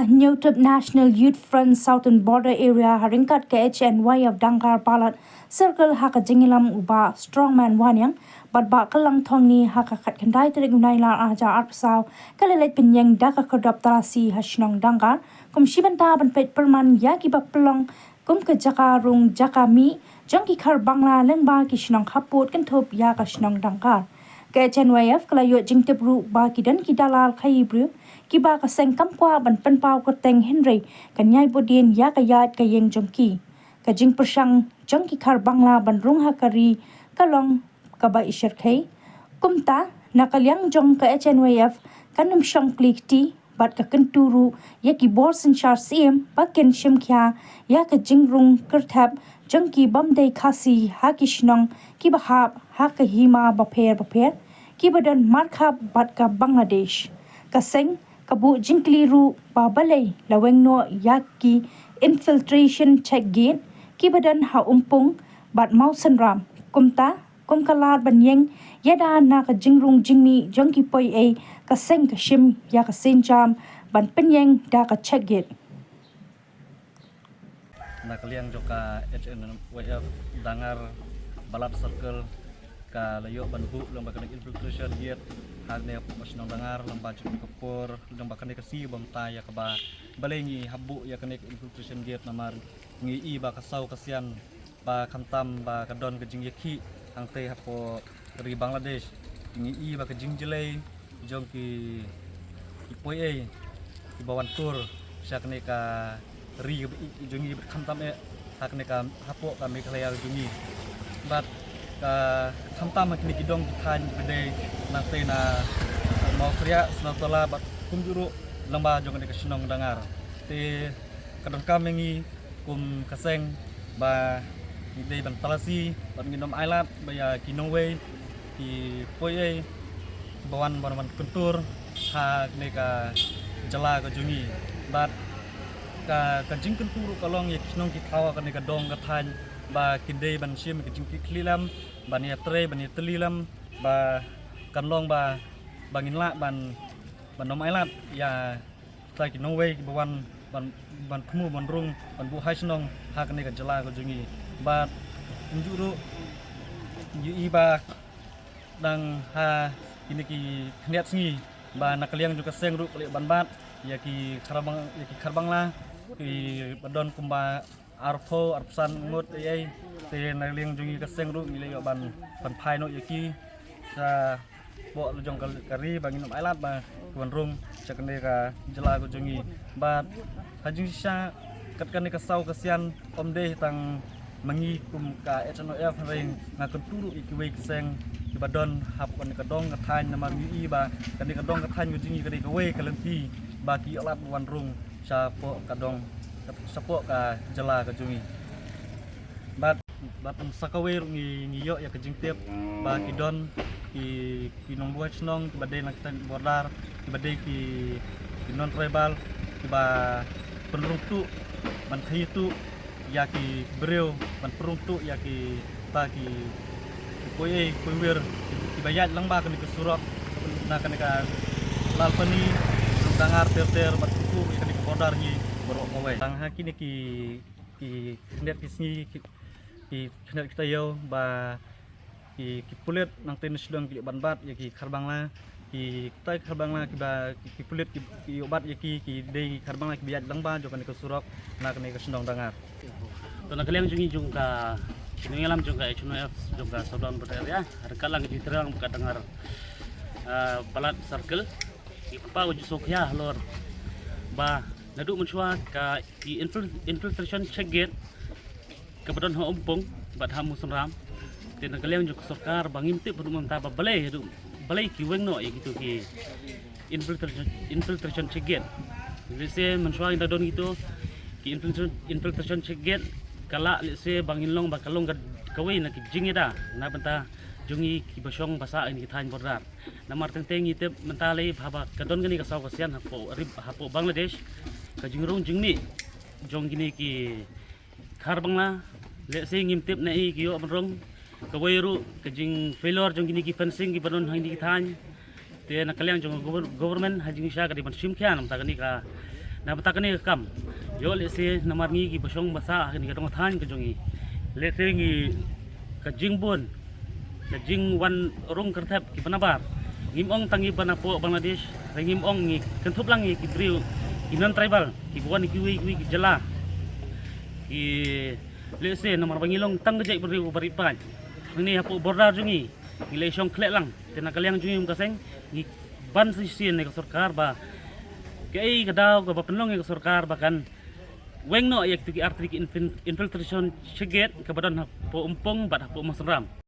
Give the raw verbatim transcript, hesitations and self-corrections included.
Hynñiewtrep National Youth Front Southern Border Area ha ryngkat ka H N Y F Dangar Balat Circle ha ka jingïalam u Bah Strongman Wanniang bad Bah Kallang Thongni ha ka khatkhyndai tarik u Nailar arhajar arphew saw ka la leit pynïeng da ka khyrdop talasi ha shnong Dangar kum shi bynta ban peit pyrman ïa kiba pynlong kum ka jaka rung jaka mih jong ki khar Bangla lyngba ki shnong hapoh kynthup ïa ka shnong Dangar. Ka H N Y F ka la ïoh jingtip ruh ba ki don ki dalal khaïi briew kiba ka seng kam kwah ban pynpaw kyrteng hynrei kan ïai bud dien ïa ka ïaid ka ïeng jong ki. Ka jingpyrshang jong ki khar Bangla ban rung ha ka ri ka long kaba ishyrkhei. Kumta na ka liang jong ka H N Y F kan ym shong kli kti bad ka kyntu ruh ïa ki bor synshar syiem ba kin shim khia ïa ka jingrung kyrthep jong ki bym dei Khasi ha ki shnong kiba hap ha ka hima bapher bapher kiba don markhap bad ka Bangladesh. Ka seng ka buh jingkylli ruh ba balei la weng noh ïa ki infiltration check gate kiba don ha Umpung bad Mawsynram. Kumta kum ka lad ban ïeng ïada na ka jingrung jingmih jong ki poiei, ka seng ka shim ïa ka sienjam ban pynïeng da ka check gate. Na ka liang jong ka H N Y F Dangar Balat Circle ka la ïoh ban buh lyngba kane ka infiltration gate hangne hapoh ka shnong Dangar lyngba jong ka por lyngba kane ka sngi ba mynta ïa kaba balei ngi hap buh ïa kane ka infiltration gate namar ngi i ba ka saw ka sian ba khamtam ba ka don ka jingïakhih hangtei hapoh ri Bangladesh. Ngi i ba ka jingjlei jong ki ki poiei kiba wan tur sha kane ka ri kaba ïeit jong ngi bad khamtam eh ha kane ka hapoh ka Meghalaya jong ngi. Bad ka khamtam ha kine ki dong ki thaiñ kiba dei nangtei na Mawkhriah, Shnongtala bad kumjuh ruh lyngba jong kane ka shnong Dangar. Te ka donkam ïa ngi kum ka seng ba ngi dei ban talasi bad ngin ym ailad ba ïa ki nongwei ki poiei ba wan ban wan kyntur ha kane ka jylla ka jong ngi. Bad ka ka jingkyntur ruh ka long ïa ki shnong ki thaw ha kane ka dong ka thaiñ ba kin dei ban shim ka jingkitkhlieh lem ban ïatrei ban ïatylli lem ba kan long ba ba ngin lah ban ban ym ailad ïa kita ki nongwei kiba wan ban ban thmu ban rung ban buh hai shnong ha kane ka jylla ka jong ngi. Bad kumjuh ruh ngi i ba dang ha kine ki khyndiat sngi ba na ka liang jong ka seng ruh ka leh ban bat ïa ki kharbang ïa ki kharbangla kiba don kumba arphew arphew san ngut ei ei. Te na liang jong ngi ka seng ruh ngi la ïoh ban ban phai noh ïa ki shapoh la jong ka ri ba ngin ym ailad ba ki wan rung sha kane ka jylla ka jong ngi. Bad ha jingshisha kat kane ka saw ka sian ym dei tang ma ngi kum ka H N Y F hynrei nga kyntu ruh ïa kiwei ki seng kiba don hapoh kane ka dong ka thaiñ namar ngi i ba kane ka dong ka thaiñ ka jong ngi ka dei kawei ka lynti ba ki ïoh lad ban wan rung shapoh ka dong shapoh ka jylla ka jong ngi. Bad bad sa kawei ruh ngi ngi ïoh ïa ka jingtip ba ki don ki ki nongbuh shnong kiba dei na kita border kiba dei ki ki non tribal kiba pynrung tuh ban khaïi tuh ïa ki briew ban pynrung tuh ïa ki ta ki poiei poiwir kiba ïaid lyngba kane ka surok na kane ka Lalpani Dangar ter ter bad kuku ïa kane ka border ngi baroh kawei. Tang ha kine ki ki khyndiat ki sngi ki khyndiat ki taïew ba ki ki pulit nangtei na shnong ki ban bat ïa ki kharbangla ki tai kharbangla kiba ki pulit ki ïoh bat ïa ki ki dei kharbangla kiba ïaid lyngba jong kane ka surok na kane ka shnong Dangar. To na ka liang jong ngi jong ka nongïalam jong ka H N Y F jong ka Southern Border Area, ha ka lang jingtreilang ka Dangar Balat Circle. Ki pa u ju sokya halor ba naduh mynshuwa ka ki infiltration check gate kaba don ha Umpung bad ha Mawsynram. Te na ka liang jong ka sorkar ba ngim tip haduh mynta ba balei haduh balei ki weng noh ïa kitu ki infiltration infiltration check gate. Lehse mynshuwa ngi da don kitu ki infiltration infiltration check gate ka lah lehse ba ngin long ba ka long kawei na ki jingïada na bynta jong ngi kiba shong ba sah ïa ki thaiñ border. Namar teng teng ngi tip mynta lei haba ka don kane ka saw ka sian hapoh hapoh Bangladesh ka jingrung jingmih jong kine ki kharbangla lehse ngim tip na ei ki ïoh ban rung kawei ruh ka jing failure jong kine ki fencing kiba don ha kine ki thaiñ. Te na ka liang jong government ha jingshisha ka dei ban shim khia namar kane ka Na bynta kane ka kam, ïoh lehse namar ngi kiba shong ba sah ha kane ka dong thaiñ ka jong ngi, lehse ngi ka jingbun, ka jingwan rung kyrthep kiba nabar. Ngim ong tang ngi ban hapoh Bangladesh, hynrei ngim ong, ngi kynthup lang ïa ki briew ki non tribal kiba wan kiwei kiwei ki jylla. Ki lehse namar ba ngi long tang ka jaitbynriew ba ri paid, hangne hapoh border jong ngi ngi la shong khleh lang. Te na ka liang jong ngi kum ka seng ngi ban suggestion ïa ka sorkar ba kaei ka daw kaba pynlong ïa ka sorkar ba kan weng noh ïa kitu ki artylli ki infil-, infiltration check gate kaba don hapoh Umpung bad hapoh Mawsynram.